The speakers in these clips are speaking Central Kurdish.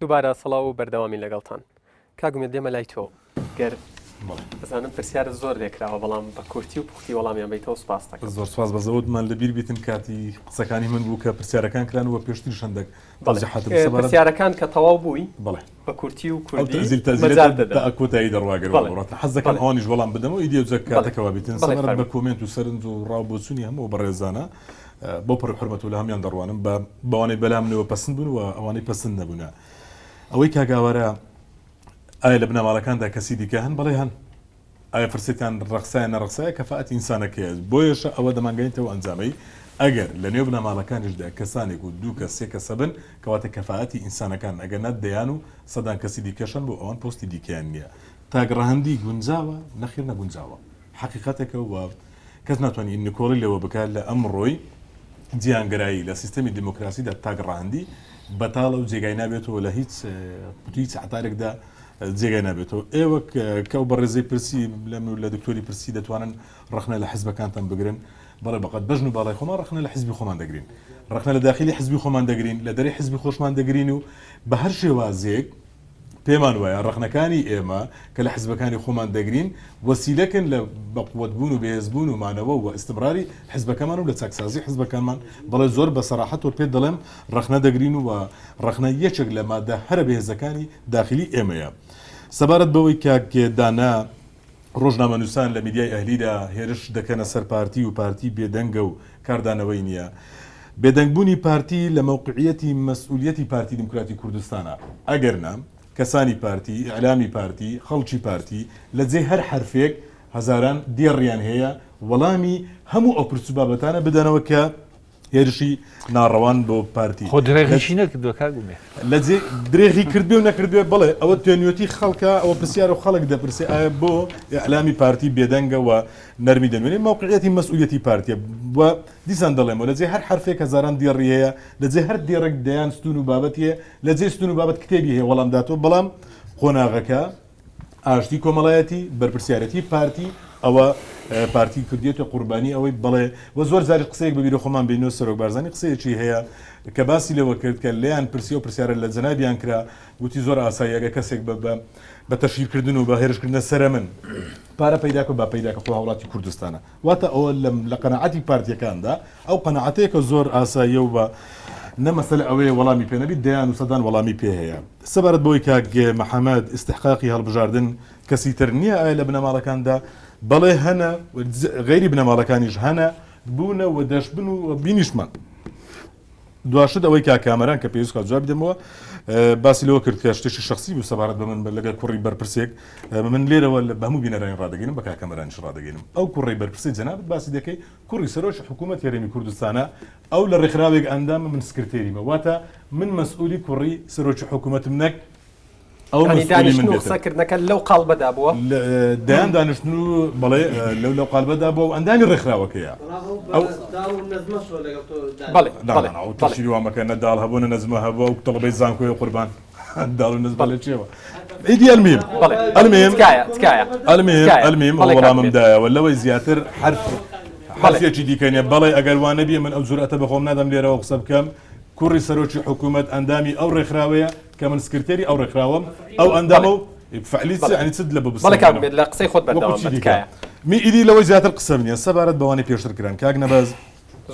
دووبارە سڵاو و بەردەوامین لەگەڵتان. کاک ئومێد دێمە لای تۆ گەر بزانم پرسیارت زۆر لێکراوە بەڵام بە کورتی و پوختی وەڵامیان بەیتەوە سوپاست دەکەم. زۆر سوپاس بەس ئەوەتمان لەبیر بیتن کاتی قسەکانی من بوو کە پرسیارەکان کران و پێشتریش هەندێک تەوزیحاتم سەبارەت پرسیارەکان کە تەواو بووی بەڵێ بە کورتی و ئەو کوردی تەئزیل تەئزیلە مەجال تا دەدەم تا کۆتایی دەڕوا گەر وا بەڵێ بڕواتن حەز دەکەم بەڵێ ئەوانیش وەڵام بدەمەوە ئیدی ئەوجا بەڵێ کاتەکە وا بیتن بەڵێ سەبارەت بە فەرموو. کۆمێنت و سەرنج و ڕا و بۆچوونی هەموو ئەو بەڕێزانە بەو پەڕی حورمەتەوە لە هەموویان دەڕوانم بە بەوانەی بەلامنەوە پەسند بوون و ئەوانەی پەسند نەبوونە. ئەوەی کاک ئاوارە ئایا لە بنەماڵەکاندا کەسی دیکە هەن؟ بەڵێ هەن. ئایا فرسەتیان ڕەخسایە نەڕەخسایە کەفائەتی ئینسانەکەیە. بۆیەشە ئەوە دەمانگەینێتەوە ئەنجامەی ئەگەر لە نێو بنەماڵەکانیشدا کەسانێک و دوو کەس سێ کەس هەبن کەواتە کەفائەتی ئینسانەکان ئەگەر نا دەیان و سەدان کەسی دیکەش هەن بۆ ئەوان پۆستی دیکەیان نییە. تاک ڕەهەندی گونجاوە؟ نەخێر نەگونجاوە. حەقیقەتێکە و کەس ناتوانێت نکۆڵی لەوە بکات لە ئەمڕۆی جیهانگەرایی لە سیستەمی دیموکراسیدا تاک ڕەهەندی بەتاڵە و جێگای نابێتەوە لە هیچ قوتوی هیچ عەتارێکدا جێگای نابێتەوە. ئێوە کە ئەو بەڕێزەی پرسی لە من و لە دکتۆری پرسی دەتوانن ڕەخنە لە حزبەکانتان بگرن؟ بەڵێ بەقەد بەژن و باڵای خۆمان ڕەخنە لە حزبی خۆمان دەگرین. ڕەخنە لە داخیلی حزبی خۆمان دەگرین، لە دەرێ حزبی خۆشمان دەگرین و بە هەر شێوازێک پێمان وایە ڕەخنەکانی ئێمە کە لە حزبەکانی خۆمان دەگرین وەسیلەکن لە بەقوەت بوون و بەهێزبوون و مانەوە و ئیستمراری حزبەکەمان و لە چاکسازی حزبەکانمان. بەڵێ زۆر بە سەراحەتەوە پێت دەڵێم ڕەخنە دەگرین و ڕەخنە یەکێک لە مادە هەرە بەهێزەکانی داخلی ئێمەیە. سەبارەت بەوەی کاک دانا ڕۆژنامەنووسان لە میدیای ئەهلیدا هێرش دەکەنە سەر پارتی و پارتی بێدەنگە و کاردانەوەی نییە. بێدەنگبوونی پارتی لە مەوقعیەتی مەسئولیەتی پارتی دیموکراتی کوردستانە. ئەگەرنا کەسانی پارتی، ئیعلامی پارتی، خەڵکی پارتی لە جێی هەر حەرفێک هەزاران دێڕیان هەیە وەڵامی هەموو ئەو پرس و بابەتانە بدەنەوە کە هێرشی ناڕەوان بۆ پارتی. خۆ درێغیشی نەکردووە کاک ئومێد. لە جێ درێغی کردبێ و نەکردبێ بەڵێ ئەوە توێنیۆتی خەڵکە، ئەوە پرسیارە و خەڵک دەپرسێ ئایا بۆ ئیعلامی پارتی بێدەنگە و نەرمی دەنوێنێ؟ مەوقعیەتی مەسئولیەتی پارتیە و دیسان دەڵێمەوە لە جێ هەر حەرفێک هەزاران دێڕی هەیە، لە جێ هەر دێڕێک دەیان ستوون و بابەتی هەیە، لە جێی ستوون و بابەت کتێبی هەیە وەڵام داتەوە، بەڵام قۆناغەکە ئاشتی کۆمەڵایەتی، بەرپرسیارێتی پارتی، ئەوە پارتی کردیەتە قوربانی ئەوەی بەڵێ و زۆر جاریش قسەیەک بە بیرە خۆمان بینەوە سەرۆک بارزانی قسەیەکی هەیە کە باسی لەوە کرد کە لێیان پرسی ئەو پرسیارە لە جەنابیان کرا وتی زۆر ئاسایی ئەگەر کەسێک بە بە بە تەشهیرکردن و بە هێرشکردنە سەرە من پارە پەیدا کە با پەیدا کە خۆ هاوڵاتی کوردستانە واتە ئەوە لە قەناعەتی پارتیەکاندا ئەو قەناعەتەیە کە زۆر ئاساییە و بە نە مەسەلە ئەوەیە وەڵامی پێ نەبیت دەیان و سەدان وەڵامی پێ هەیە. سەبارەت بەوەی کاک محەمەد ئیستحقاقی هەڵبژاردن کەسی تر نییە ئایا لە بنەماڵەکاندا؟ بەڵێ هەنە و غەیری بنەماڵەکانیش هەنە بوونە و دەشبن و بینیشمان. دواشت ئەوەی کاک کامەران کە پێویست کات جوابی دەمەوە باسی لەوە کرد کە شتێکی شخصی بوو سەبارەت بە من لەگەڵ کوڕی بەرپرسێک من لێرەوە بە هەموو بینەرانی ڕادەگەینم بە کاک کامەرانیش ڕادەگەینم ئەو کوڕی بەرپرسی جەنابت باسی دەکەی کوڕی سەرۆکی حکوومەت هەرێمی کوردستانە ئەو لە ڕێکخراوێک ئەندامە من سکرتێریمە واتە من مەسئولی کوڕی سەرۆکی حکوومەتم نەک ئەو یانی دانیشتن و قسەکردنەکە لەو قاڵبەدا بووە؟ دەیان دانیشتن و بەڵێ لەو لەو قالبەدا بووە و ئەندامی ڕێکخراوەکەیە. ئەو بەڵێ بەڵێ ئەو تەشیر وا مەکە نە داڵ هەبوو نە نەزمە هەبوو ئەو تەڵەبەی زانکۆیە قوربان داڵ و نەزمە لە چێوە ئیدی ئەلمیم بەڵێ ئەلمیم تکایە تکایە ئەلمیم تکایە ئەلمیم بەڵێ کاک وەڵامم بێت. دایەوە لەوەی زیاتر حەرف بەڵێ حەرفێکی دیکە نییە بەڵێ ئەگەر وا نەبیە من ئەو جورئەتە بەخۆم نادەم لێرەوە قسە بکەم کوڕی سەرۆکی حکوومەت ئەندامی ئەو ڕێکخراوەیە کە من سکرتێری ئەو ڕێکخراوەم ئەو ئەندامە و فعلی چ یعنی چت لە بۆ بەڵێ کاک ئومێد لە قسەی خۆت وەکو بەردەوام چی بە دیکە تکایە. می ئیدی لەوەی زیاتر قسەم نییە سەبارەت بەوانەی پێشتر کران کاک نەبەز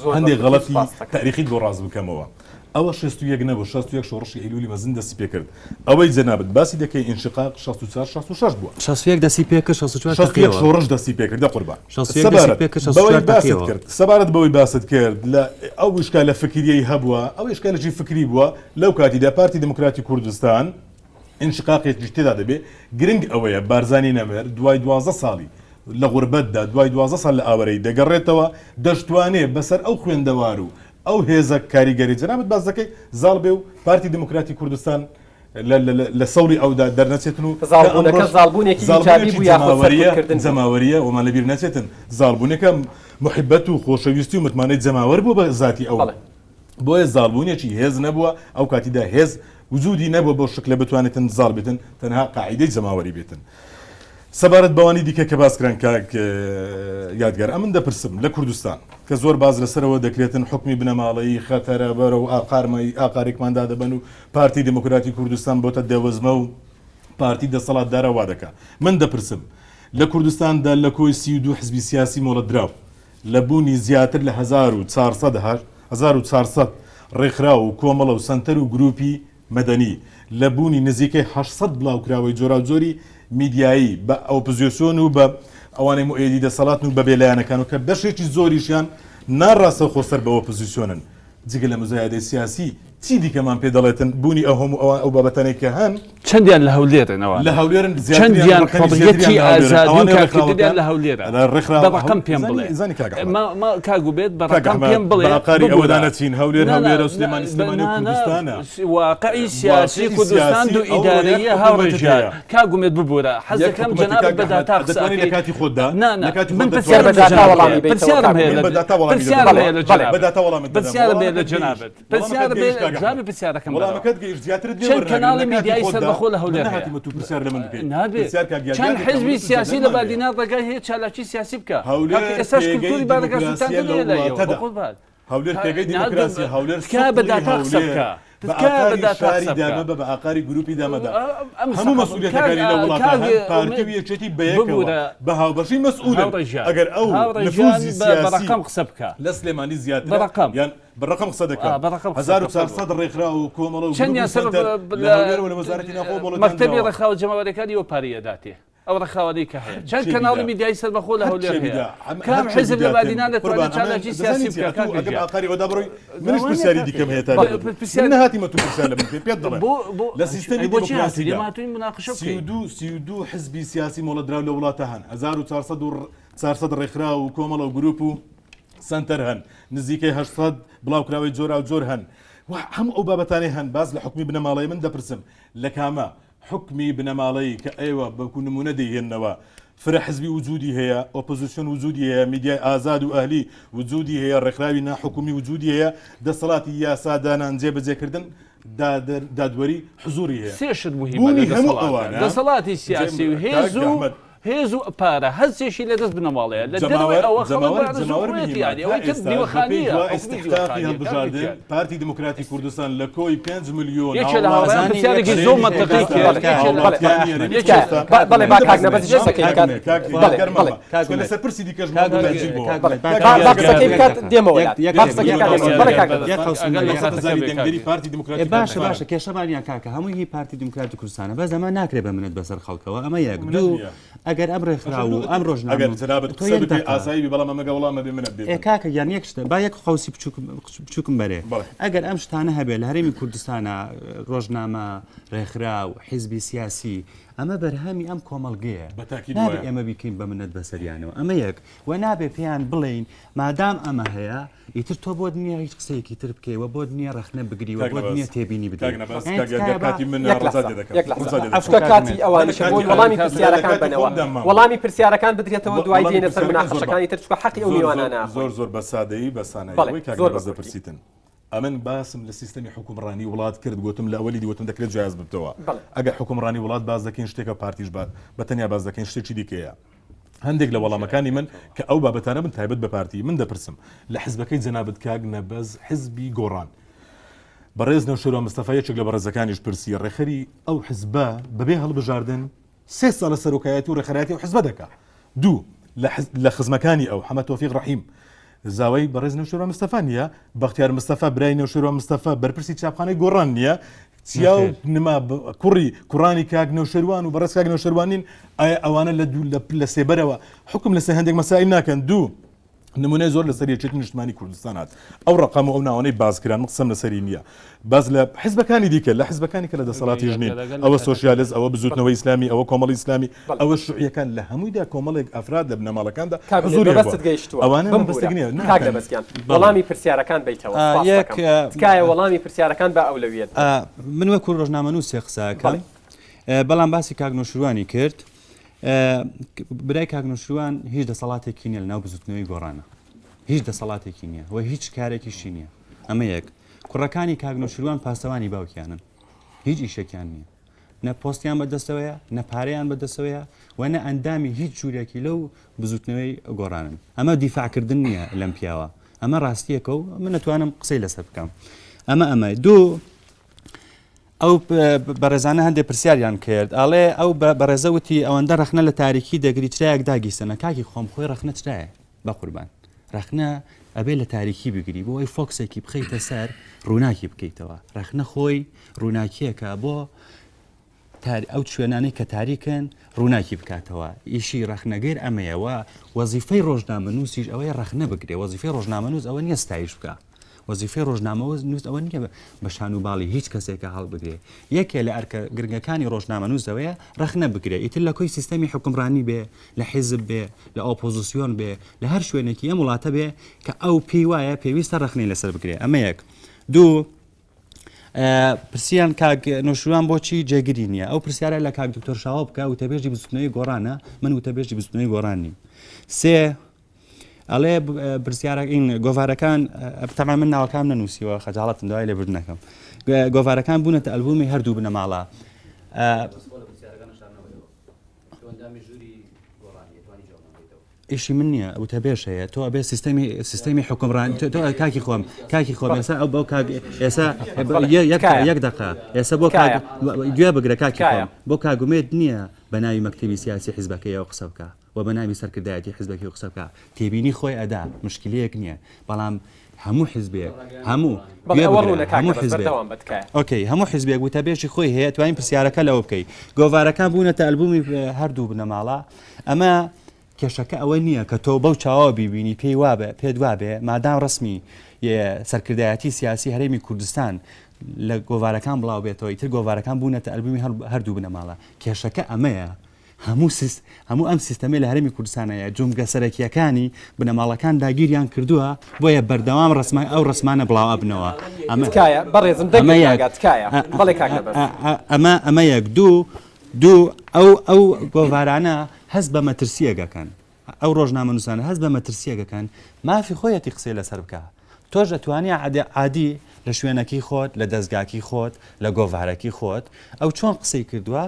زۆر هەندێک بە کورتی غەڵەتی سوپاست دەکەم. تاریخیت بۆ ڕاست بکەمەوە ئەوە 61 نەبوو 61 شۆڕشی ئەیلولی مەزن دەستی پێکرد ئەوەی جەنابت باسی دەکەی ئینشقاق 64 66 بووە 61 دەستی پێکرد 64 61 تەقیەوە. شۆڕش دەستی پێکرد دە قوربان 61 دەستی سەبارەت پێکرد بەوەی 64 باست تەقیەوە. کرد سەبارەت بەوەی باست کرد لە ئەو ئیشکالە فکریەی هەبووە ئەو ئیشکالێکی فکری بووە لەو کاتیدا پارتی دیموکراتی کوردستان ئینشقاقێکیش تێدا دەبێ، گرنگ ئەوەیە بارزانی نەمر دوای 12 ساڵی لە غوربەتدا، دوای 12 ساڵ لە ئاوەرەیی دەگەڕێتەوە، دەشتوانێ بەسەر ئەو خوێندەوار و ئەو هێزە کاریگەرەی جەنابت باس دەکەی زاڵ بێ و پارتی دیموکراتی کوردستان لە سەوڵی ئەودا دەرنەچێتن و تا زاڵبوونەکە ئەمڕۆش زاڵبوونێکی ئیجابی زاڵبوونێکی بوو یاخود جەماوەرییە، سەرکوتکردن بوو؟ جەماوەرییە وەمان لەبیر نەچێتن زاڵبوونێکە موحیبەت و خۆشەویستی و متمانەی جەماوەر بووە بە زاتی ئەو. بەڵێ. بۆیە زاڵبوونێکی هێز نەبووە، ئەو کاتیدا هێز وجودی نەبووە بەو شکلە بتوانێتن زاڵ بێتن، تەنها قاعیدەی جەماوەری بێتن. سەبارەت بەوانی دیکە کە باس کران کاک یادگار ئەمن دەپرسم لە کوردستان کە زۆر باس لەسەرەوە دەکرێتن حوکمی بنەماڵەیی خەتەرە بەرەو ئاقارمای ئاقارێکمان دادەبەن و پارتی دێموکراتی کوردستان بۆتە دێوەزمە و پارتی دەسەڵاتدارە وا دەکا من دەپرسم لە کوردستاندا لە کۆی 32 حزبی سیاسی مۆڵەتدراو لە بوونی زیاتر لە 1400 1400 ڕێکخراو و کۆمەڵە و سەنتەر و گروپی مەدەنی، لە بوونی نزیکەی 800 بڵاوکراوەی جۆراوجۆری میدیایی بە ئۆپزیۆسیۆن و بە ئەوانەی موئەیدی دەسەڵاتن و بە بێلایەنەکان و کە بەشێکی زۆریشیان ناڕاستەوخۆ سەر بە ئۆپزیسیۆنن جگە لە موزایەدەی سیاسی چی دیکەمان پێ دەڵێتن بوونی ئەو هەموو ئەوان ئەو بابەتانەی کە هەن چەندیان لە هەولێرن ئەوانە؟ لە هەولێرن زیاتریان چەندیان ڕەقەمی زیاتریان حڕیەتی لە هەولێرن ئازادی و ئەوانەی کارکردنیان ڕێکخراوەکان لە هەولێرە لە ڕێکخراو بە ڕەقەم پێم زانی بڵێ زانی کاک ئەحمەد ما ما کاک وبێت بە کاک ڕەقەم ئەحمەد پێم بە بڵێ ئاقاری ببورە ئەوەدا نەچین هەولێر نا نا هەولێرە و نا سلێمانی بە سلێمانی و نا نا کوردستانە واقعی سیاسی واقعی کوردستان سیاسی دوو ئەوڕۆ یەک ئیدارەییە حکوومەتت هاوڕێ ژیار هەیە کاک ئومێد ببورە حەز یەک دەکەم حکوومەتی جەنابت کاک بە ئەحمەد داتا قسە دەتوانی لە ئەکەی کاتی خۆتدا نا لە نا کاتی من خۆت پرسیارم دەتوانی لە بە داتا جەنابت وەڵامی هەیە بەیتەوە پرسیارم کاک هەیە من لە بە داتا وەڵامی پرسیارم دەدەمەوە هەیە لە بەڵێ بەڵێ بە جەنابت داتا وەڵامت دەدەمەوە پرسیارم هەیە لە وەڵامەکەت گەیشت جەنابت وەڵامەکەت پرسیارم هەیە گەیشت کاک ئەحمەد جوابی پرسیارەکەم بەرەوە وەڵامەکەت گەیشت زیاترت لێ چەند وەرناگرم کەناڵی لە کاتی میدیایی خۆتدا سەربەخۆ لە من هەولێر هەیە نەهاتیمە تو پرسیار لە من بکەیت نابێ پرسیار کاک چەند یادگار دەکەم حزبی من تو سیاسی لە جەدەلمان هەیە بادینان ڕێگای هەیە چالاکی سیاسی بکە کاکە هەولێر ئێستاش پێگەی کولتوری بارەگا دیموکراسیە سووتاندن لەو هەیە لای ئێوە وڵاتەدا بەقوربان هەولێر پێگەی نادەم دیموکراسیە هەولێر تکایە بە سوقڵی داتا قسە هەولێر بکە بە تکایە بە ئاقاری داتا شاری قسە بکە دامە بە بە ئاقاری گروپی دامەدا ئەم هەموو سەقەف کاک مەسئولیەتەکانی لە وڵاتە کاک هەن پارتی ئومێد و یەکێتی بەیەکەوە ببورە بە هاوبەشی مەسئولن هاوڕێ ژیان ئەگەر ئەو هاوڕێ ژیان نفوزی بە بە سیاسی ڕەقەم قسە بکە لە سلێمانی بە زیاترە ڕەقەم یان بە ڕەقەم قسە آه دەکەم بە ڕەقەم قسە بکە فەرموو 1400 ڕێکخراو و کۆمەڵە و گروپ چەندیان و سەر سەنتەر بە لە لە هەولێرەوە لە وەزارەتی ناوخۆ مۆڵەتیان مەکتەبی دراوە ڕێکخراوە جەماوەریەکانی ئەو پارەی ئەداتێ ئەو ڕێکخراوانەی کە هەیە هەر چەند چێ کەناڵی بیدا میدیایی سەربەخۆ لە هەر هەولێر چێ هەیە بیدا ئەم کام هەر چێ حیزب لە بیداتن بادینان دەتوانێت قوربان ئەمە چالاکی دەزانی سیاسی چیە بکە ئەتوو کاکە ئەگەر ژیار ئاقاری ئەودا بڕۆی منیش داوا نییە پرسیاری کاکە دیکەم ژیار هەیە تا بەڵێ لێ بدوو من پرسیار نەهاتیمە تو پرسیار لە من بکەی پێت دەڵێم بۆ بۆ لە سیستەمی ئەی بۆچی هاتووی دیموکراسیدا لێم هاتووین مناقشە سی و بکەین دوو 32 حزبی سیاسی مۆڵەتدراو لە وڵاتە هەن 1400 و 400 ڕێکخراو و کۆمەڵە و گروپ و سەنتەر هەن نزیکەی 800 بڵاوکراوەی جۆراوجۆر هەن و هەموو ئەو بابەتانەی هەن باس لە حوکمی بنەماڵەی من دەپرسم لە کامە حوکمی بنەماڵەیی کە ئێوە بەکو نموونە دەیهێننەوە فرە حزبی وجودی هەیە، ئۆپۆزسیۆن وجودی هەیە، میدیای ئازاد و ئەهلی وجودی هەیە، ڕێکخراوی ناحکومی وجودی هەیە، دەسەڵاتی یاسادانان، جێبەجێکردن، دادوەری حزوری هەیە. سێ شت موهیمە لە بوونی هەموو دەسەڵاتدا، ئەوانە دەسەڵاتی جێ سیاسی و کاک هێز و ئەحمەد، هێز و پارە، هەرچێکی لە دەست بنەماڵەیە، لە دەرەوەی جەماوەر ئەوە خەڵک جەماوەر بە ئارەزوو جەماوەر خۆیەتی، مهمە یانی تا ئەوەی تر ئێستاش بەپێی دیوەخانییە، دوا حوکمی ئیستحقاقی دیوەخانییە کاکە هەڵبژاردن گیان. پارتی دیموکراتی کوردستان لە کۆی 5 ملیۆن یەکێ لە هاوڕێیان هاوڵاتی زانی یەک پرسیارێکی زۆر هەرێمی مەنتقی کوردستان کرد، بەڵێ یەکێ لە بەڵێ هاوڵاتیانی هەرێمی یەکێ تکایە کوردستان با- بەڵێ با من کاک دەپرسم نەبەزیش کاک قسەکەی بکات ئومێد کاک بەڵێ یادگار بەڵێ مامە کاک چونکە ئومێد لەسەر پرسی دیکەش کاک ماوە ئومێد تەئجیل بۆوە کاک بەڵێ ئومێد با با کاک با یادگار قسەکەی یەک بکات دەقە دێمەوە یەک لات یەک با یەک قسەکەی یەک بکات قەوس دێمەوە بەڵێ یادگار کاک بەس نەبەز یەک قەوس ئەگەر لە یەک کاتەکە زانی بێ کاک دەنگدەری پارتی دیموکراتی باشە کوردستانە باشە کێشەمانیان کاکە هەمووی هی پارتی دیموکراتی کوردستانە بەس ئەمە ناکرێ بە منەت بەسەر خەڵکەوە ئەمە یەک منەت دوو نییە ئەگەر ئەم ڕێکخراو و ئەم ڕۆژنامە ئەگەر جەنابت تۆ قسە یەک بکەی دەقە ئاسایی بی بەڵام ئەمەگە وەڵام ئەبێ منەت ئێ بێتن کاکە گیان یەک شتە با یەک قەوسی بچووکم بچووکم بەرێ بەڵێ ئەگەر ئەم شتانە هەبێ لە هەرێمی کوردستانە ڕۆژنامە ڕێکخراو حیزبی سیاسی ئەمە بەرهەمی ئەم کۆمەڵگەیە بە تاکید نابێ وایە ئێمە بیکەین بە منەت بەسەریانەوە ئەمە یەک و نابێ پێیان بڵێین مادام ئەمە هەیە ئیتر تۆ بۆت نییە هیچ قسەیەکی تر بکەی و بۆت نییە ڕەخنە بگری و کاک بۆت نەبەز نییە تێبینی کاک بدەی نەبەز یانی کاک تکایە یادگار با کاتی من یەک ڕزا لەحزە لێ دەکەم یەک لەحزە ڕزا لێ دەکەم عەفو چونکە کاک کاتی ئومێد لە ئەوانیشە کاتی بۆی وەڵامی لە لە پرسیارەکان کاتی بەنەوە خۆمدا مامە وەڵامی پرسیارەکان بدرێتەوە دوای وەڵامی دێینە سەر پرسیارەکان زۆر بە مناقەشەکانی تر چونکە حەقی ئەو زۆر زۆر میوانانە زۆر ئەخۆین زۆر بە سادەیی بە سانایی بەڵێ ئەوەی کاک زۆر بە نەبەز کورتی دەپرسیتن ئەمن باسم لە سیستەمی حوکمڕانی وڵات کرد گۆتم لە ئەوەلی دی وتم دەکرێت جیاز ببتەوە بەڵێ ئەگەر حوکمڕانی وڵات باس دەکەین شتێکە پارتیش با بە تەنیا باس دەکەین شتێکی دیکەیە هەندێک لە وەڵامەکانی من کە ئەو بابەتانە بن تایبەت بە پارتی من دەپرسم لە حزبەکەی جەنابت کاک نەبەز حزبی گۆڕان بەڕێز نەوشێروان مستەفا یەکێک لە بەڕێزەکانیش پرسی ڕێکخەری ئەو حزبە بەبێ هەڵبژاردن سێ ساڵە سەرۆکایەتی و ڕێکخەرایەتی ئەو حزبە دەکا دوو لە خزمەکانی ئەو حەمە تۆفیق ڕەحیم زاوای بەڕێز نەوشێروان مستەفا نییە بەختیار مستەفا برای نەوشێروان مستەفا بەرپرسی چاپخانەی گۆڕان نییە چیا و نما کوڕی کوڕانی کاک نەوشێروان و بەڕێز کاک نەوشێروان نین ئایا ئەوانە لە دوو لە سێبەرەوە حکم لەسەر هەندێک مەسائل ناکەن دوو نمونەی زۆر لەسەر یەکێتی نیشتمانی کوردستان هات ئەو ڕقم و ئەو ناوانەی باز کران من قسەم لەسەری نییە باز لە حزبەکانی دیکە لە حزبەکانی کە لە دەسەڵاتیش نین ئەوە سۆسیالز ئەوە بزوتنەوەی ئیسلامی ئەوە کۆمەڵی ئیسلامی ئەوە شوعیەکان لە هەموویدا کۆمەڵێک ئەفراد لە بنەماڵەکاندا حزوریان بووە ئەوانە مەبەستێک نییە کاک نەبەزگیان وەڵامی پرسیارەکان بەیتەوە سپاس دەکەم تکایە وەڵامی پرسیارەکان بە ئەولەویەت بێت. من وەکو ڕۆژنامەنووسێ قسە ئەکەم بەڵام باسی کاک نەوشیروانی کرد برای کاک نەوشیروان هیچ دەسەڵاتێکی نییە لەناو بزوتنەوەی گۆڕانە هیچ دەسەڵاتێکی نییە و هیچ کارێکیشی نییە ئەمە یەک کوڕەکانی کاک نەوشیروان پاسەوانی باوکیانن هیچ ئیشێکیان نییە. نە پۆستیان بەدەستەوەیە، نە پارەیان بەدەستەوەیە و نە ئەندامی هیچ ژوورێکی لەو بزووتنەوەی گۆڕانن. ئەمە دیفاعکردن نییە لەم پیاوە، ئەمە ڕاستییەکە و من ئەتوانم قسەی لەسەر بکەم. ئەمە ئەمە. دوو، ئەو بەڕێزانە هەندێک پرسیاریان کرد، ئەڵێ ئەو بەڕێزە وتی ئەوەندە ڕەخنە لە تاریکی دەگری چرایەک داگیرسێنە، کاکی خۆم خۆی ڕەخنە چرایە بەقوربان. ڕەخنە ئەبێ لە تاریکی بگری بۆ ئەوەی فۆکسێکی بخەیتە سەر ڕووناکی بکەیتەوە. ڕەخنە خۆی ڕووناکییەکە بۆ ئەو شوێنانەی کە تاریکن ڕووناکی بکاتەوە. ئیشی ڕەخنەگر ئەمەیە و وەزیفەی ڕۆژنامەنووسیش ئەوەیە ڕەخنە بگرێ. وەزیفەی ڕۆژنامەنووس ئەوە نییە ستایش بکا. وەزیفەی ڕۆژنامەنووس ئەوە نییە بە شان و باڵی هیچ کەسێکە هەڵبگرێ. یەکێ لە ئەرکە گرنگەکانی ڕۆژنامەنووس ئەوەیە ڕەخنە بگرێ. ئیتر لە کۆی سیستەمی حوکمڕانی بێ، لە حیزب بێ، لە ئۆپۆزسیۆن بێ، لە هەر شوێنێکی ئەم وڵاتە بێ کە ئەو پێی وایە پێویستە ڕەخنەی لەسەر بگرێ. ئەمە یەک. دوو، پرسیان کاک نەوشیروان بۆچی جێگری نییە؟ ئەو پرسیارە لە کاک دکتۆر شاوە بکە، وتەبێژی بزوتنەوەی گۆڕانە، من وتەبێژی بزوتنەوەی گۆڕان نیم. سێ، ئەڵێ پرسیارە ئین گۆڤارەکان تەمان من ناوەکان نەنووسیوە خەجاڵەتم دوای لێبوردنەکەم گۆڤارەکان بوونەتە ئەلبومی هەردوو بنەماڵە. ئیشی من نییە وتەبێژ هەیە تۆ ئەبێ سیستەمی سیستەمی حکومڕان تۆ کاکی خۆم کاکی خۆم ئێستا ئەو بۆ کاک ئێستا یەک دقە ئێستا بۆ گوێ بگرە کاکی خۆم بۆ کاگومێت نییە بە ناوی مەکتەبی سیاسی حیزبەکەیەوە قسە بکە و بە ناوی سەرکردایەتی حیزبەکەی قسە بکە تێبینی خۆی ئەدا مشکلەیەک نییە بەڵام هەموو حزبێک هەموو هەموو حزبێک okay هەموو حزبێک وتەبێژی خۆی هەیە توانین پرسیارەکە لەوە بکەی گۆڤارەکان بوونەتە ئەلبومی هەردوو بنەماڵە ئەمە کێشەکە ئەوە نییە کە تۆ بەو چاوە بیبینی پێی وابێ پێت وابێ مادام ڕسمی سەرکردایەتی سیاسی هەرێمی کوردستان لە گۆڤارەکان بڵاو بێتەوە ئیتر گۆڤارەکان بوونەتە ئەلبومی هەردوو بنەماڵە کێشەکە ئەمەیە هەموو سیست هەموو ئەم سیستەمەی لە هەرێمی کوردستان هەیە جومگە سەرەکییەکانی بنەماڵەکان داگیریان کردووە بۆیە بەردەوام ڕسمە ئەو ڕسمانە بڵاو ئەبنەوە ئەمە تکایە بەڕێزم دەنگت ئەمە یەک ناگات تکایە بەڵێ کاک نەبەز. ئەمە ئەمە یەک دوو دوو ئەو ئەو گۆڤارانە هەست بە مەترسییەک ئەکەن ئەو ڕۆژنامەنووسانە هەست بە مەترسییەک ئەکەن مافی خۆیەتی قسەی لەسەر بکا تۆش ئەتوانی عادی لە شوێنەکەی خۆت لە دەزگاکەی خۆت لە گۆڤارەکەی خۆت ئەو چۆن قسەی کردووە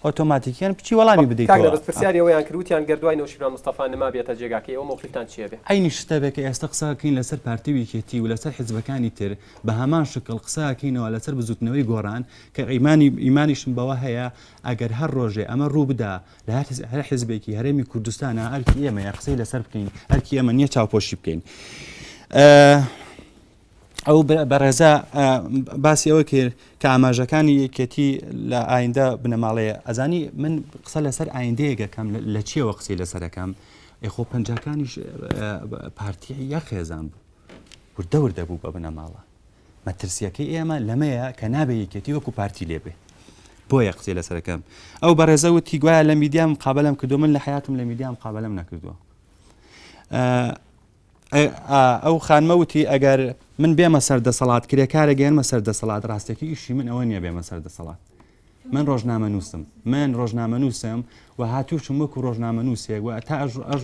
ئۆتۆماتیکیەن بچی وەڵامی کاک بدەیتەوە. نەبەز پرسیاری ئەوەیان کرد وتیان گەر دوای نەوشیروان مستەفا نما بێتە جێگاکەی ئەوە مەوقیفتان چیە بێ؟ عەینی شتە بێ کە ئێستە قسە ئەکەین لەسەر پارتی و یەکێتی و لەسەر حیزبەکانی تر بە هەمان شکڵ قسە ئەکەینەوە لەسەر بزوتنەوەی گۆڕان کە ئیمانی ئیمانیشم بەوە هەیە ئەگەر هەر ڕۆژێ ئەمە ڕوو بدا لە هەر هەر حیزبێکی هەرێمی کوردستانا ئەرکی ئێمەیە قسەی لەسەر بکەین ئەرکی ئێمە نییە چاوپۆشی بکەین. ئەو بەڕێزە باسی ئەوە کرد کە ئاماژەکانی یەکێتی لە ئایندە بنەماڵەیە ئەزانی من قسە لەسەر ئایندەیەکەکەم لە چیەوە قسەی لەسەرەکەم ئێخۆ پەنجاکانیش پارتی یا خێزان بوو وردە وردە بوو بە بنەماڵە مەترسیەکەی ئێمە لەمەیە کە نابێ یەکێتی وەکو پارتی لێبێ بۆیە قسەی لەسەرەکەم ئەو بەڕێزە وتی گوایە لە میدیا مقابلم کردو من لە حیاتم لە میدیا مقابلم نەکردووە ئەو خانمە وتی ئەگەر من بێمە سەر دەسەڵات کرێکارێک گەیەنمە سەر دەسەڵات ڕاستەکەی ئیشی من ئەوە نییە بێمە سەر دەسەڵات من ڕۆژنامەنووسم من ڕۆژنامەنووسم و هاتووشم وەکو ڕۆژنامەنووسێک و تا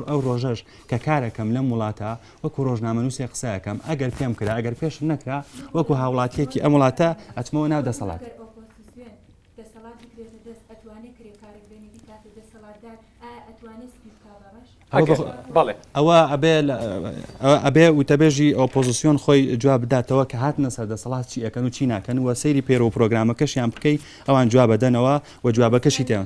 ئەو ڕۆژەش کە کارەکەم لەم وڵاتە وەکو ڕۆژنامەنووسێک قسەکەم ئەگەر پێم کرا ئەگەر پێشم نەکرا وەکو هاوڵاتیەکی ئەم وڵاتە ئەچمەوە ناو دەسەڵات. دەسەڵات بگرێتە دەست ئەتوانێ کرێکارێک بێنێ بیکاتە دەسەڵاتدار ئایا ئەتوانێ سپی بکا بە ڕەش؟ بەڵێ. ئەوە ئەبێ ئەبێ وتەبێژی ئۆپۆزسیۆن خۆی جواب بداتەوە کە هاتنە سەر دەسەڵات چی ئەکەن و چی ناکەن و سەیری پەیڕەو و پرۆگرامەکەشیان بکەی ئەوان جواب ئەدەنەوە و جوابەکەشی تێ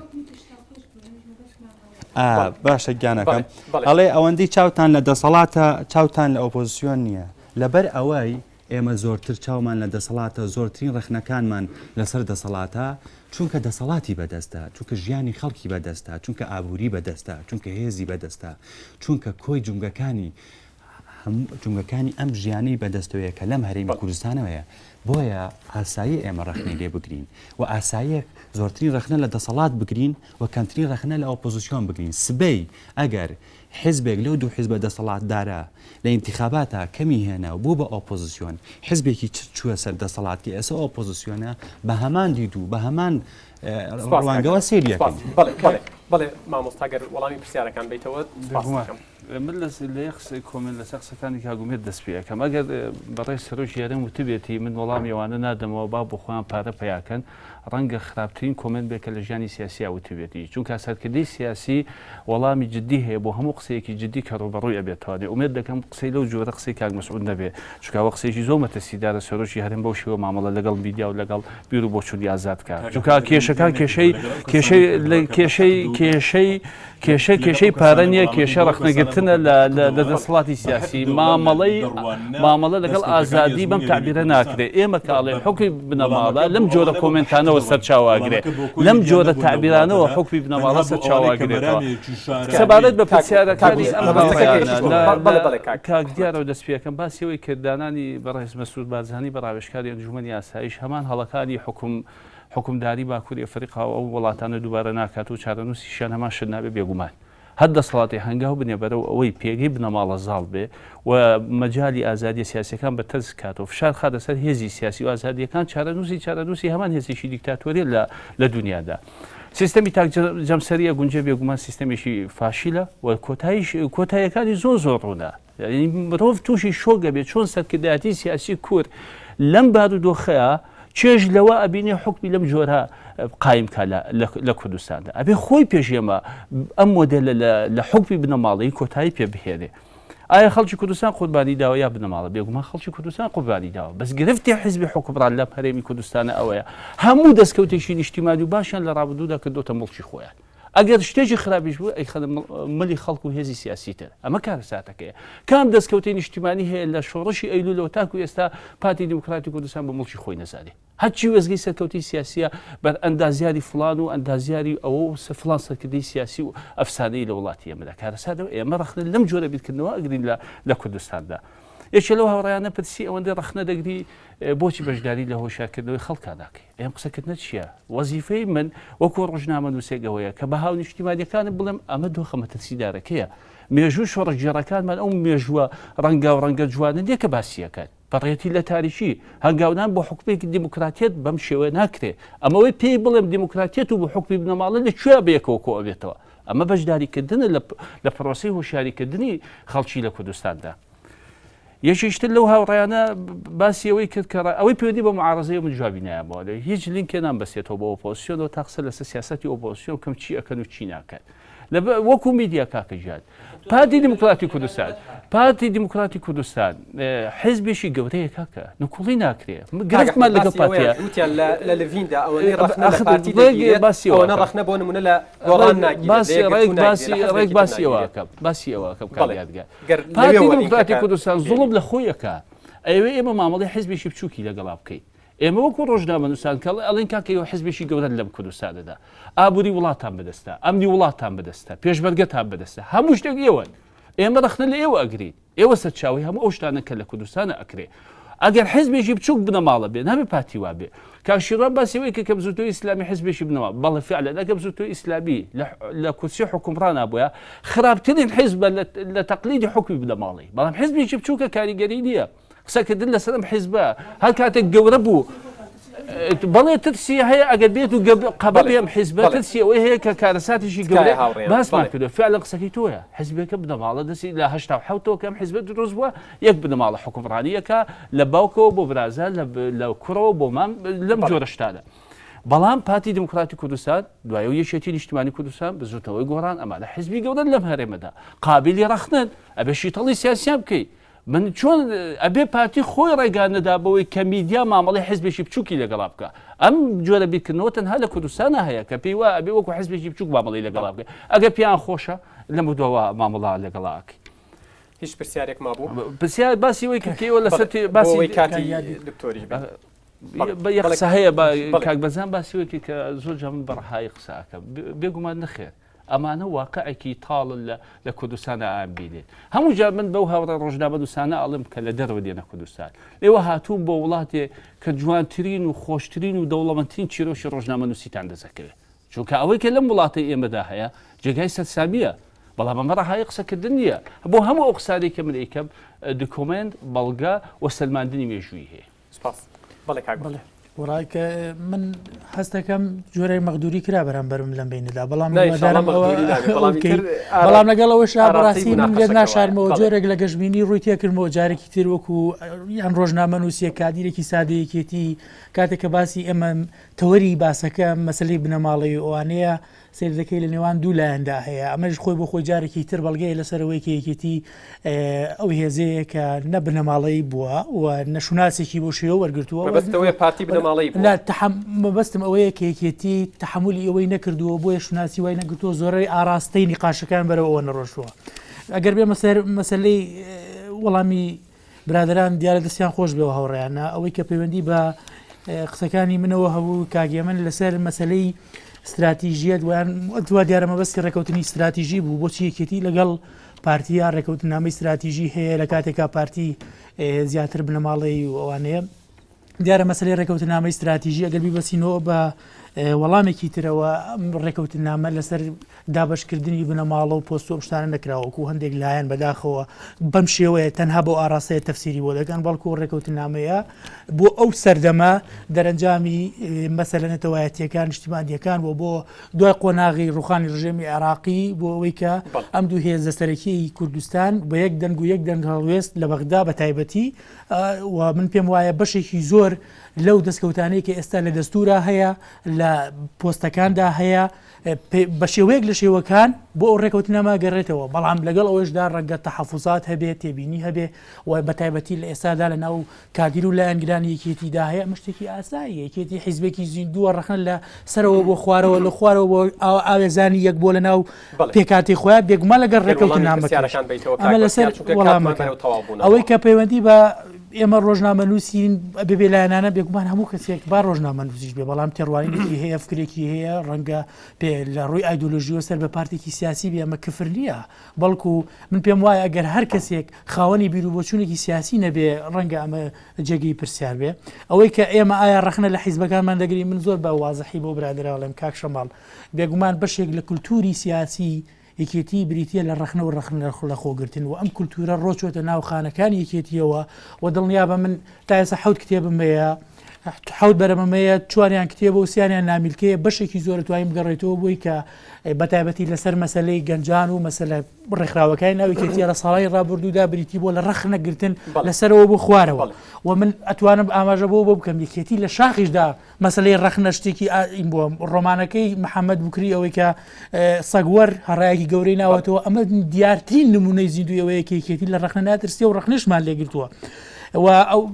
باشە گیانەکەم ئەڵێ ئەوەندەی چاوتان لە دەسەڵاتە چاوتان لە ئۆپۆزسیۆن نییە لەبەر ئەوەی ئێمە زۆرتر چاومان لە دەسەڵاتە، زۆرترین ڕەخنەکانمان لەسەر دەسەڵاتە، چونکە دەسەڵاتی بەدەستە، چونکە ژیانی خەڵکی بەدەستە، چونکە ئابووری بەدەستە، چونکە هێزی بەدەستە، چونکە کۆی جومگەکانی هەموو جومگەکانی ئەم ژیانەی بەدەستەوەیە کە لەم هەرێمی کوردستانەوەیە. بۆیە ئاساییە ئێمە ڕەخنەی لێ بگرین و ئاساییە زۆرترین ڕەخنە لە دەسەڵات بگرین و کەمترین ڕەخنە لە ئۆپۆزسیۆن بگرین. سبەی ئەگەر حیزبێک لەو دوو حیزبە دەسەڵاتدارە لە ئینتیخاباتا کەمی هێنا و بوو بە ئۆپۆزسیۆن، حیزبێکی تر چووە سەر دەسەڵات کە ئێستا ئۆپۆزسیۆنە، بە هەمان دید و بە هەمان سپاس کاک ڕوانگەوە سەیری سپاس ئەکەین. بەڵێ بەڵێ بەڵێ مامۆستا گەر وەڵامی پرسیارەکان بەیتەوە سپاست بێگومان. دەکەم. من لە یەک قسەی comment لەسەر قسەکانی کاک ئومێد دەست پێ ئەکەم ئەگەر بەڕێز سەرۆکی هەرێم وتبێتی من وەڵامی ئەوانە نادەمەوە با بۆ خۆیان پارە پەیاکەن ڕەنگە خراپترین comment بێت کە لە ژیانی سیاسیا وتبێتی چونکە سەرکردەی سیاسی وەڵامی جدی هەیە بۆ هەموو قسەیەکی جدی کە ڕووبەڕووی ئەبێتەوە ئومێد دەکەم قسەی لەو جۆرە قسەی کاک مەسعود نەبێ چونکە ئەوە قسەیەکی زۆر مەترسیدارە سەرۆکی هەرێم بەو شێوە مامەڵە لەگەڵ میدیا و لەگەڵ بیر و بۆچوونی ئازاد بکات چونکە کێشەکان کێشەی کێشەی کێشەی کێشەی کێشە کێشەی پارە نییە، کێشە ڕەخنەگرتنە لە لە دەسەڵاتی سیاسی. مامەڵەی مامەڵە لەگەڵ ئازادی بەم تەعبیرە ناکرێ. ئێمە کە ئەڵێین حوکمی بنەماڵە لەم جۆرە comment انەوە سەرچاوە ئەگرێ. لەم جۆرە تەعبیرانەوە حوکمی بنەماڵە سەرچاوە ئەگرێتەوە. سەبارەت بە پرسیارەکانی ئەم هاوڕێیانە لە کاک دیارەوە دەست پێ ئەکەم باسی ئەوەی کرد دانانی بەڕێز مەسرور بارزانی بە ڕاوێژکاری ئەنجومەنی ئاسایش هەمان هەڵەکانی حوکم حوکمداری باکوری ئەفریقا و ئەو وڵاتانە دووبارە ناکات و چارەنووسیشیان هەمان شت نابێ بێگومان هەر دەسەڵاتێ هەنگاو بنێ بەرەو ئەوەی پێگەی بنەماڵە زاڵ بێ و مەجالی ئازادیە سیاسیەکان بە تەسک کات و فشار خاتە سەر هێزی سیاسی و ئازادیەکان چارەنووسی چارەنووسی هەمان هێزێکی دیکتاتۆریە لە لە دونیادا. سیستەمی تاک جەمسەری ئەگونجێ بێگومان سیستەمێکی فاشیلە و کۆتاییش کۆتاییەکانی زۆر زۆر ڕوونە. یانی مرۆڤ تووشی شۆک ئەبێ چۆن سەرکردایەتی سیاسی کورد لەم بارودۆخەیا چێژ لەوە ئەبینێ حوکمی لەم جۆرە قایم کا لە کوردستاندا ئەبێ خۆی پێش ئێمە ئەم مۆدێلە لە حوکمی بنەماڵەیی کۆتایی پێ بهێنێ ئایا خەڵکی کوردستان قوربانی داوە یا بنەماڵە بێگومان خەڵکی کوردستان قوربانی داوە بەس گرفتی حیزبی حوکمڕان لەم هەرێمی کوردستانە ئەوەیە هەموو دەستکەوتێکی نیشتیمانی و باشیان لە ڕابردوودا کردۆتە موڵکی خۆیان ئەگەر شتێکی خراپیش بوو ئەیخەنە ملی خەڵک و هێزی سیاسی تر. ئەمە کارەساتەکەیە. کام دەستکەوتەی نیشتیمانی هەیە لە شۆڕشی ئەیلولەوە تاکو ئێستا پارتی دیموکراتی کوردستان بە موڵکی خۆی نەزانێ؟ هەرچی وێستگەی سەرکەوتەی سیاسیە بەر ئەندازیاری فڵان و ئەندازیاری ئەوە و فڵان سەرکردەی سیاسی و ئەفسانەیی لە وڵاتی ئێمەدا کارەساتە و ئێمە ڕەخنە لەم جۆرە بیرکردنەوە ئەگرین لە لە کوردستاندا. یەکێ لەو هاوڕێیانە پرسی ئەوەندەی ڕەخنە دەگری بۆچی بەشداری لە هۆشیارکردنەوەی خەڵکا ناکەی؟ ئەم قسەکردنە چییە؟ وەزیفەی من وەکو ڕۆژنامەنووسێک ئەوەیە کە بە هاونیشتیمانیەکانم بڵێم ئەمە دۆخە مەترسیدارەکەیە. مێژوو شۆڕشگێڕەکانمان ئەو مێژووە ڕەنگاوڕەنگە جوانە نییە کە باسیەکەن. بەڕێتی لە تاریکی، هەنگاونان بۆ حوکمێکی دیموکراتیەت بەم شێوەیە ناکرێ. ئەمەوەی پێی بڵێم دیموکراتیەت و بۆ حوکمی بنەماڵە لە کوێ بەیەکەوە کۆ ئەبێتەوە؟ ئەمە بەشداریکردنە لە پرۆسەی هۆشیاریکردنی خەڵکی لە کوردستاندا. یەکێکی تر لەو هاوڕێیانە باسی ئەوەی کرد کە ئەوەی پەیوەندی بە معارەزەیە من جوابی نایەمەوە لێ هیچ لینکێ نامبەستێتەوە بە ئۆپۆزسیۆنەوە تا قسە لەسەر سیاسەتی ئۆپۆزسیۆن بکەم چی ئەکەن و چی ناکەن لە وەکو میدیا کاکە گیان پارتی دیموکراتی کوردستان پارتی دیموکراتی کوردستان حزبێکی گەورەیە کاکە نکوڵی ناکرێ گرفتمان لەگەڵ پارتیە وتیان لە لڤیندا ئەوەندەی ڕەخنە لە پارتی دەگیرێت ئەوەنە ڕەخنە بۆ نمونە لە گۆڕان ناگیرێت لە یەکگرتوو ناگیرێت لە حزبێکی تر باسی ئەوە ناگیرێت. ئەکەم باسی ئەوە ئەکەم کاک بەڵێ یادگار گەر پارتی لەوێوە دیموکراتی لینکەکە کوردستان بێنین. زوڵم لە خۆی ئەکا ئەیەوێ ئێمە مامەڵەی حزبێکی بچووکی لەگەڵا بکەین ئێمە وەکو ڕۆژنامەنووسان کە ئەڵێن کاکە ئێوە حزبێکی گەورەن لەم کوردستانەدا ئابووری وڵاتان بەدەستە ئەمنی وڵاتان بەدەستە پێشمەرگەتان بەدەستە هەموو شتێک ئێوەن ئێمە ڕەخنە لە ئێوە ئەگرین ئێوە سەرچاوەی هەموو ئەو شتانەن کە لە کوردستانە ئەکرێ. ئەگەر حزبێکی بچووک بنەماڵە بێ نابێ پارتی وا بێ. کاک شیروان باسی ئەوەی کرد کە بزووتنەوەی ئیسلامی حزبێکی بنەما بەڵێ فعلا ئەگەر بزووتنەوەی ئیسلامی لە کورسی حوکمڕانا بووە خراپترین حزبە لە تەقلیدی حوکمی بنەماڵەی بەڵام حزبێکی بچووکە کاریگەری نییە. قسەکردن لەسەر ئەم حیزبە هەر کاتێک گەورە بوو بەڵێ ترسی هەیە ئەگەر بێت و قەبە بێ ئەم حیزبە ترسی ئەوەی هەیە کە کارەساتێکی گەورە باسمان کردو فعلا قسەکەی تۆیە حیزبێکە بنەماڵە دەستی لە 87 کەم حیزبە دروست بووە یەک بنەماڵە حکومڕانیەکە لە باوکەوە بۆ برازا لە کوڕەوە بۆ مام لەم جۆرە شتانە. بەڵام پارتی دیموکراتی کوردستان دوای و یەکێتی نیشتمانی کوردستان بزوتنەوەی گۆڕان ئەمانە حزبی گەورەن لەم هەرێمەدا قابلی ڕەخنەن ئەبێ شیتەڵی سیاسیان بکەیت من چۆن ئەبێ پارتی خۆی ڕێگا نەدا بەوەی کە میدیا مامەڵەی حزبێکی بچووکی لەگەڵا بکا ئەم جۆرە بیرکردنەوە تەنها لە کوردستانا هەیە کە پێی وایە ئەبێ وەکو حزبێکی بچووک مامەڵەی لەگەڵا بکەی ئەگەر پێیان خۆشە لەمە دواوە مامەڵە لەگەڵا ئەکەی. هیچ پرسیارێک مابوو؟ پرسیار باسی ئەوەی کرد کە ئێوە لەسەر تێ باسی بۆ ئەوەی کاتی دکتۆریش بێت. یەک قسە هەیە کاک بەزان باسی ئەوەی کرد کە زۆر جار من بە ڕەهایی قسە ئەکەم بێگومان نەخێر ئەمانە واقعێکی تاڵن لە لە کوردستانا ئەیانبینێت. هەموو جار من بەو هاوڕێ ڕۆژنامەنووسانە ئەڵێم کە لە دەرەوە دێنە کوردستان. ئێوە هاتوون بۆ وڵاتێ کە جوانترین و خۆشترین و دەوڵەمەندترین چیرۆکی ڕۆژنامەنووسیتان دەست ئەکەوێت. چونکە ئەوەی کە لەم وڵاتەی ئێمەدا هەیە جێگای سەرسامییە. بەڵام ئەمە ڕەهایی قسەکردن نییە. بۆ هەموو ئەو قسانەی کە من ئەیکەم document، بەڵگە و سەلماندنی مێژوویی هەیە. سپاس. بەڵێ کاک بەڵێ. وەڵای کە من هەستەکەم جۆرێک مەغدوری کرا بەرامبەرم لەم بینەدا بەڵام هیوادارم ئەوە بکەی. بەڵام لەگەڵ ئەوەشا بەڕاستی من لێت ناشارمەوە جۆرێک لە گەشبینی ڕووی تێکردمەوە جارێکی تر وەکو یان ڕۆژنامەنووسیە کادیرێکی سادەیەکێتی کاتێک کە باسی ئێمە تەوەری باسەکە مەسلەی بنەماڵەی ئەوانەیە سەیر دەکەی لە نێوان دوو لایەندا هەیە، ئەمەش خۆی بۆ خۆی جارێکی تر بەڵگەیە لەسەر ئەوەی کە یەکێتی ئەو هێزەیە کە نە بنەماڵەیی بووە و نە شوناسێکی بۆ شێوە وەرگرتووە. مەبەست ئەوەیە پارتی بنەماڵەیی بووە؟ نا، مەبەستم ئەوەیە کە یەکێتی تەحەمولی ئەوەی نەکردووە، بۆیە شوناسی وای نەگرتووە، زۆرەی ئاراستەی نیقاشەکان بەرەو ئەوە نەڕۆشتووە. ئەگەر بێمە سەر مەسەلەی وەڵامی برادەران دیارە دەستیان خۆش بێ و هاوڕێیانە ئەوەی کە پەیوەندی بە قسەکانی منەوە هەبوو کاک هێمن لەسەر مەسلەی استراتیژیەت ویان دوا دیارە مەبەستی ڕێکەوتنی استراتیژی بوو بۆچی یەکێتی لەگەڵ پارتیا ڕێکەوتنامەی استراتیژی هەیە لە کاتێکا پارتی زیاتر بنەماڵەی و ئەوانەیە دیارە مەسەلەی ڕێکەوتنامەی ستراتیژی ئەگەر بیبەسینەوە بە وەڵامێکی ترەوە ئەم ڕێکەوتنامە لەسەر دابەشکردنی بنەماڵە و پۆست و ئەم شتانە نەکراوە وەکو هەندێک لایەن بەداخەوە بەم شێوەیە تەنها بۆ ئاراستەیە تەفسیری بۆ دەکەن بەڵکو ڕێکەوتنامەیە بۆ ئەو سەردەمە دەرەنجامی مەسەلە نەتەوایەتیەکان نیشتیمانیەکان بۆ بۆ دوای قۆناغی ڕوخانی ڕژێمی عێراقی بۆ ئەوەی کە ئەم دوو هێزە سەرەکیی کوردستان بە یەک دەنگ و یەک دەنگ هەڵوێست لە بەغدا بە تایبەتی و من پێم وایە بەشێکی زۆر لەو دەستکەوتانەی کە ئێستا لە دەستورا هەیە لە پۆستەکاندا هەیە بە شێوەیەک لە شێوەکان بۆ ئەو ڕێکەوتنامە گەڕێتەوە بەڵام لەگەڵ ئەوەشدا ڕەنگە تەحەفوزات هەبێ تێبینی هەبێ و بە تایبەتی لە ئێستادا لە ناو کادیر و لایەنگرانی یەکێتیدا هەیە ئەمە شتێکی ئاساییە یەکێتی حیزبێکی زیندووە ڕەخنە لە سەرەوە بۆ خوارەوە لە خوارەوە بۆ ئاوێزانی یەک بۆ لە ناو پێکاتی خۆیان بێگومان لەگەڵ ڕێکەوتنامەکەش ئەمە لەسەر وەڵامەکە ئەوەی کە پەیوەندی بە ئێمە ڕۆژنامەنووسین بێ بێلایەنانە بێگومان هەموو کەسێک با ڕۆژنامەنووسیش بێ بەڵام تێڕوانینێکی هەیە فکرێکی هەیە ڕەنگە پێ لە ڕووی ئایدۆلۆژیەوە سەر بە پارتێکی سیاسی بێ ئەمە کفر نییە بەڵکو من پێم وایە ئەگەر هەر کەسێک خاوەنی بیروبۆچوونێکی سیاسی نەبێ ڕەنگە ئەمە جێگەی پرسیار بێ ئەوەی کە ئێمە ئایا ڕەخنە لە حیزبەکانمان دەگرین من زۆر بە وازحی بۆ برادەرا ئەڵێم کاک شەماڵ بێگومان بەشێک لە کولتووری سیاسی یەکێتی بریتییە لە ڕەخنە و ڕەخنە لە خۆگرتن و ئەم کولتوورە ڕۆچۆتە ناو خانەکانی یەکێتییەوە و دڵنیابە من تا ئێستا حەوت کتێبم هەیە حەوت بەرەمەم هەیە چواریان کتێبە و سیانیان نامیلکەیە بەشێکی زۆر توانیم بگەڕێتەوە بۆی کە بەتایبەتی لەسەر مەسلەی گەنجان و مەسەلە ڕێکخراوەکانی ناو یەکێتیە لە ساڵانی ڕابردوودا بریتی بووە لە ڕەخنەگرتن لەسەرەوە بۆ خوارەوە و من ئەتوانم ئاماژە بۆ بۆ بکەم یەکێتی لە شاخیشدا مەسەلەی ڕەخنە شتێکی ئایم بووە ڕۆمانەکەی محەممەد بکری ئەوەی کە سەگوەر هەڕایەکی گەورەی ناوەتەوە ئەمە دیارترین نمونەی زیندوی ئەوەیە کە یەکێتی لە ڕەخنە ناترسێ و ڕەخنەشمان لێگرتووە. و ئەو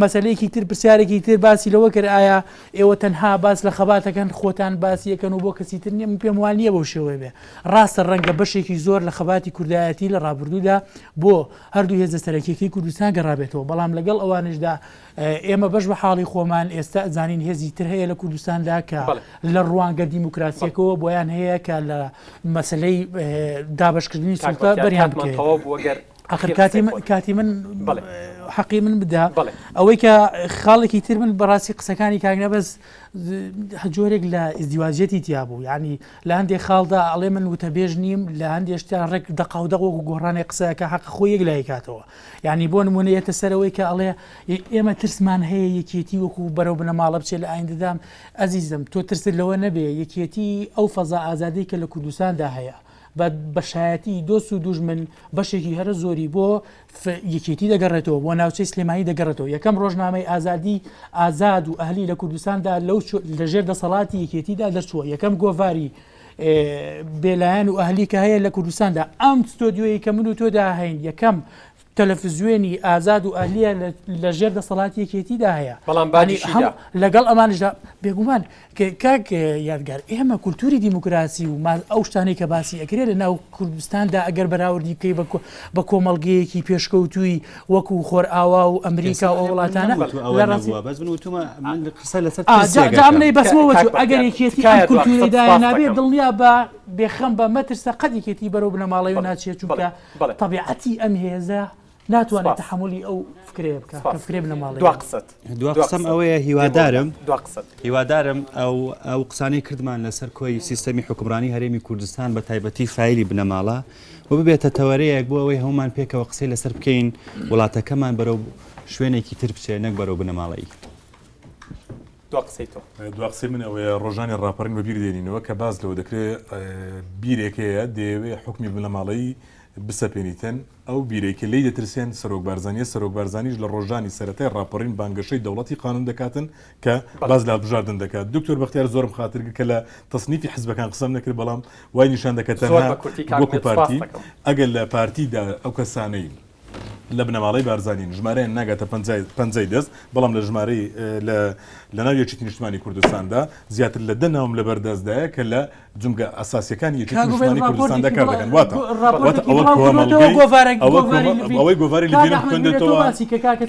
مەسلەیەکی تر پرسیارێکی تر باسی لەوە کرد ئایا ئێوە تەنها باس لە خەباتەکەن خۆتان باسیەکەن و بۆ کەسی تر نیە من پێم وان نییە بەو شێوەیە بێ ڕاستە ڕەنگە بەشێکی زۆر لە خەباتی کوردایەتی لە ڕابردوودا بۆ هەردوو هێزە سەرەکیەکەی کوردستان گەڕابێتەوە بەڵام لەگەڵ ئەوانشدا ئێمە بەش بە حاڵی خۆمان ئێستا ئەزانین هێزی تر هەیە لە کوردستاندا کە لە ڕوانگە دیموکراسیەکەوە بۆیان هەیە کە لە مەسلەی دابشکردنی سوڵتە بەریان بکەوە. ئەخر کاتی من کاتی من حەقی من بدە ئەوەی کە خاڵێکی تر من بەڕاستی قسەکانی کاک نەبەز جۆرێک لە ئیزدیواجیەتی تیا بوو یعنی لە هەندێک خاڵدا ئەڵێ من وتەبێژ نیم لە هەندێک شتە ڕێک دەقاودەق وەکو گۆڕانێک قسەکە حەق خۆی یەک لای کاتەوە یعنی بۆ نمونە یەتە سەرەوەی کە ئەڵێ ئێمە ترسمان هەیە یەکێتی وەکو بەرەو بنەماڵە بچێت لە ئایندەدام ئەزیزم تۆ ترست لەوە نەبێ یەکێتی ئەو فەزا ئازادی کە لە کوردستاندا هەیە بە بە شایەتی دۆست و دوژمن بەشێکی هەرە زۆری بۆ یەکێتی دەگەڕێتەوە بۆ ناوچەی سلێمانی دەگەڕێتەوە یەکەم ڕۆژنامەی ئازادی ئازاد و ئەهلی لە کوردستاندا لەو لەژێر دەسەڵاتی یەکێتیدا دەرچووە یەکەم گۆڤاری بێلایەن و ئەهلی کە هەیە لە کوردستاندا ئەم ستۆدیۆیی کە من و تۆدا هەین یەکەم تەلەفزیۆنی ئازاد و ئەهلیە لە ژێر دەسەڵاتی یەکێتیدا هەیە بەڵام باجیشی دا. لەگەڵ ئەمانیشدا بێگومان کاک یادگار ئێمە کولتوری دیموکراسی و ئەو شتانەی کە باسی ئەکرێ لە ناو کوردستاندا ئەگەر بەراوردی بکەی بە کۆمەڵگەیەکی پێشکەوتووی وەکو خۆرئاوا و ئەمریکا و ئەو وڵاتانە لە ڕاستی بەس من وتومە من قسە لەسەر جا منەی بەسمەوە چوو ئەگەر یەکێتی ئەم کولتوری دایە دڵنیا بە بێخەم بە مەترسە قەت یەکێتی بەرەو بنەماڵەی ناچێت چونکە تەبیعەتی ئەم هێزە ناتوانێت تەحەمولی ئەو فکرەیە بکات کە فکرەی بنەماڵەیە. دوا قسەت. دوا قسەم ئەوەیە هیوادارم دوا قسەت. هیوادارم ئەو ئەو قسانەی کردمان لەسەر کۆی سیستەمی حوکمڕانی هەرێمی کوردستان بە تایبەتی فایلی بنەماڵە و ببێتە تەوەرەیەک بۆ ئەوەی هەموومان پێکەوە قسەی لەسەر بکەین وڵاتەکەمان بەرەو شوێنێکی تر بچێ نەک بەرەو بنەماڵەیی. دوا قسەی تۆ. دوا قسەی من ئەوەیە ڕۆژانی ڕاپەڕین بەبیر دێنینەوە کە باس لەوە دەکرێ بیرێک هەیە دەیەوێ حوکمی بنەماڵەیی بسەپێنیتن، ئەو بیرەی کە لێی دەترسێن سەرۆک بارزانیە، سەرۆک بارزانیش لە ڕۆژانی سەرەتای ڕاپەڕین بانگەشەی دەوڵەتی قانون دەکاتن کە باس لە هەڵبژاردن دەکات. دکتۆر بەختیار زۆرم خاتر گرت کە لە تەسنیفی حزبەکان قسەم نەکرد بەڵام وای نیشان دەکە زۆر تەنها بە کورتی کاک وەکو ئومێد سوپاست پارتی دەکەم. ئەگەر لە پارتیدا ئەو کەسانەی لە بنەماڵەی بارزانین ژمارەیان ناگاتە پەنجای دەست، بەڵام لە ژمارەی لە لەناو یەکێتی نیشتمانی کوردستاندا زیاتر لە دە ناوم لەبەر دەستدایە کە لە جومگە ئەساسیەکانی یەکێتی نیشتمانی کوردستاندا کار دەکەن. واتە واتە ئەوە کۆمەڵگەی ئەوە ئەوەی گۆڤاری لڤینم خوێندێتەوە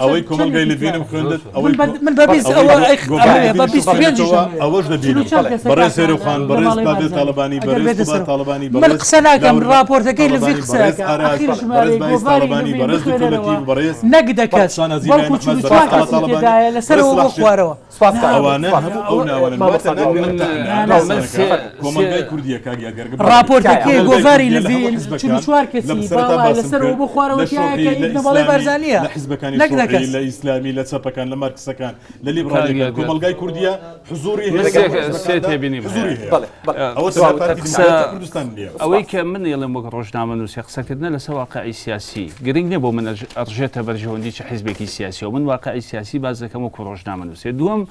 ئەوەی کۆمەڵگەی لڤینم خوێندت ئەوەی من بە بیست ئەوەی ئەوە گۆڤاری ئەوەیە بە لڤینیشم 25 خوێندێتەوە ئەوەش دەبینم بەڕێز هێرۆخان بەڕێز پاڤێل تاڵەبانی بەڕێز قوباد تاڵەبانی من بەڕێز قسە ناکەم لاور ڕاپۆرتەکەی لڤین تاڵەبانی قسە بەڕێز ئەکا ئاراس ئەخیر بەڕێز ژمارەی بایز گۆڤاری تاڵەبانی لڤین بەڕێز دکتۆر بخوێنەرەوە لەتیف بەڕێز نەک دە کەس شانازی بەڵکو برایم ئەحمەد بەڕێز 44 تاڵە کەسی تاڵەبانی تێدایە بەڕێز لەسەرەوە بۆ سڵاح شێخ خوارەوە سوپاس کاک ئەوانە سوپاس. هەموو ئەو ناوانەن مامۆستا واتە ناکرێت من تەنها نا، باس من نەکا سێ کۆمەڵگای سێ کوردیە کاک یادگار گەر بڵێ ڕاپۆرتەکەی کۆمەڵگای گۆڤاری کوردیە لە هەموو لڤین حزبەکان 44 لە کەسی سەرەتا باڵا باسم لەسەرەوە کرد بۆ خوارەوە لە تیایە شۆڕی کە لە بنەماڵەی ئیسلامی بارزانییە لە حزبەکانی نەک دە شۆڕی کەس لە ئیسلامی لە چەپەکان لە مارکسەکان لە کاک لیبرالیەکان یادگار کۆمەڵگای کوردیە حزوری من هەیە لە سێ هەموو سێ حزبەکاندا تێبینیم حزوری هەیە هەیە بەڵێ بەڵێ ئەوە دوا تەنها وتە پارتی قسە دیموکراتی کوردستان نییە. ئەوەی کە من ئەیڵێم وەک ڕۆژنامەنووسێ قسەکردنە لەسەر واقعی سیاسی گرنگ نییە بۆ من ئەڕژێتە بەرژەوەندی چ حیزبێکی سیاسیەوە من واقعی سیاسی باس دەکەم وەکو ڕۆژنامەنووسێ دووەم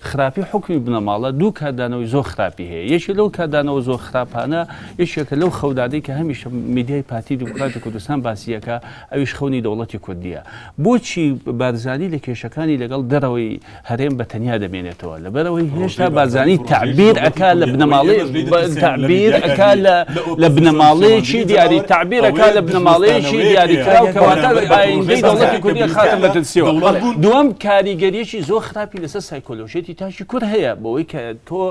خراپی حوکمی بنەماڵە دوو کاردانەوەی زۆر خراپی هەیە یەکێ لەو کاردانەوە زۆر خراپانە یەکێکە لەو خەونانەی کە هەمیشە میدیای پارتی دیموکراتی کوردستان باسی ئەکا ئەویش خەونی دەوڵەتی کوردیە بۆچی بارزانی لە کێشەکانی لەگەڵ دەرەوەی هەرێم بە تەنیا دەمێنێتەوە لەبەرئەوەی هێشتا بارزانی تەعبیر ئەکا لە بنەماڵەی تەعبیر ئەکا لە لە بنەماڵەیەکی دیاری تەعبیر ئەکا لە بنەماڵەیەکی دیاریکراو کەواتە ئایندەی دەوڵەتی کوردی ئەخاتە مەترسیەوە دووەم کاریگەریەکی زۆر خراپی لەسەر سایکۆلۆژیەتی تاکی کورد هەیە بەوەی کە تۆ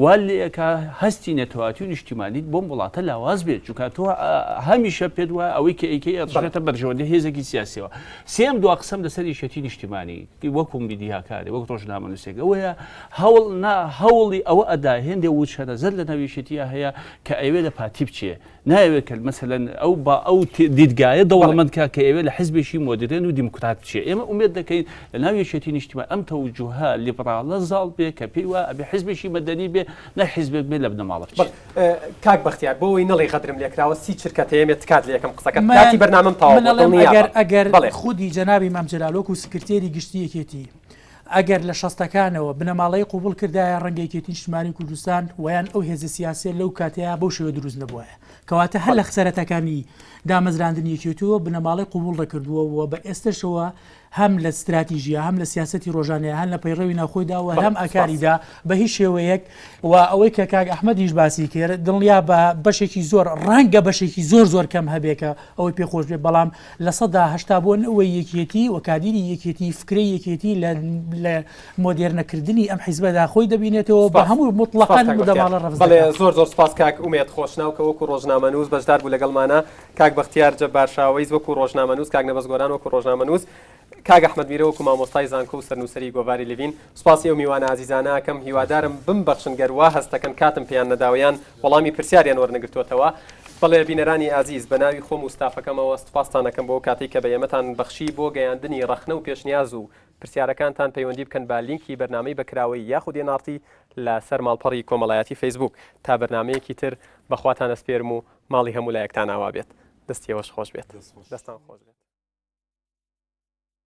وا لێ ئەکا هەستی نەتەوایەتی و نیشتیمانیت بۆم وڵاتە لاواز بێت چونکە تۆ هەمیشە پێت وایە ئەوەی کە ئەیکەی ئەڕژێتە بەرژەوەندی هێزێکی سیاسیەوە سێیەم دوا قسەم لەسەر یەکێتی نیشتیمانی وەکو میدیاکارێ وەک ڕۆژنامەنووسێک ئەوەیە هەوڵ نا هەوڵی ئەوە ئەدا هێندێ وچەرەزەر لە ناو یەکێتییا هەیە کە ئەیەوێ لە پارتی بچێ نایەوێت کە مەسەلەن ئەو با ئەو دیدگایە دەوڵەمەند کا کە ئەیەوێ لە حزبێکی مۆدرێن و دیموکرات بچێ ئێمە ئومێد دەکەین لە ناو یەکێتی نیشتیمان ئەم تەوجوهە لیبراڵە زاڵ بێ کە پێی وایە ئەبێ حزبێکی مەدەنی بێ نە حیزبێک بێ لە بنەماڵە بچێت. کاک بەختیار بۆ ئەوەی نەڵێی غەدرم لێکراوە سی چرکەت هەیە مێ تکات لێ ئەکەم قسەکەت کاتی بەرنامەم تەواو من بووە ئەڵێم دڵنیابە. ئەگەر ئەگەر بەڵێ. خودی جەنابی مام جەلال وەکو سکرتێری گشتی یەکێتی ئەگەر لە شەستەکانەوە بنەماڵەی قوبوڵ کردایە ڕەنگە یەکێتی نیشتمانی کوردستان ویان ئەو هێزە سیاسیە لەو کاتەیا بەو شێوە دروست نەبوایە کەواتە هەر لە سەرەتاکانی دامەزراندنی یەکێتیەوە بنەماڵەی قوبوڵ دەکردووە و بە ئێستەشەوە هەم لە ستراتیژیا هەم لە سیاسەتی ڕۆژانەیا هەم لە پەیڕەوی ناوخۆیدا و هەم ئاکاریدا بە هیچ شێوەیەک و ئەوەی کە کاک ئەحمەدیش باسی کرد دڵنیا بە بەشێکی زۆر ڕەنگە بەشێکی زۆر زۆر کەم هەبێ کە ئەوەی پێ خۆش بێ بەڵام 80% بۆ ئەوەی یەکێتی و کادیری یەکێتی فکرەی یەکێتی لە لە مۆدێرنەکردنی ئەم حیزبەدا خۆی دەبینێتەوە بە هەموو مطلقاً بنەماڵە ڕەفز بەڵێ زۆر زۆر سپاس کاک ئومێد خۆشناو کە وەکو ڕۆژنامەنووس بەشدار بوو لەگەڵمانە کاک بەختیار جەبار شاوەیس وەکو ڕۆژنامەنووس، کاک نەبەز گۆران وەکو ڕۆژنامەنووس، کاک ئەحمەد میرە وەکو مامۆستای زانکۆ و سەرنووسەری گۆڤاری لڤین، سوپاسی ئەو میوانە ئازیزانە ئەکەم، هیوادارم بمبەخشن گەر وا هەست دەکەن کاتم پێیان نەداوە یان وەڵامی پرسیاریان وەرنەگرتووەتەوە. بەڵێ بینەرانی ئازیز، بە ناوی خۆم و ستافەکەمەوە سوپاستان ئەکەم بۆ ئەو کاتەی کە بە ئێمەتان بەخشی بۆ گەیاندنی ڕەخنە و پێشنیاز و پرسیارەکانتان پەیوەندی بکەن بە لینکی بەرنامەی بە کراوەیی یاخود nrt لە سەر ماڵپەڕی کۆمەڵایەتی فەیسبووک. تا بەرنامەیەکی تر بە خواتان ئەسپێرم و ماڵی هەموو لایەکتان ئاوا بێت. دەستی ئێوەش خۆش بێت. دەستان خۆش بێت.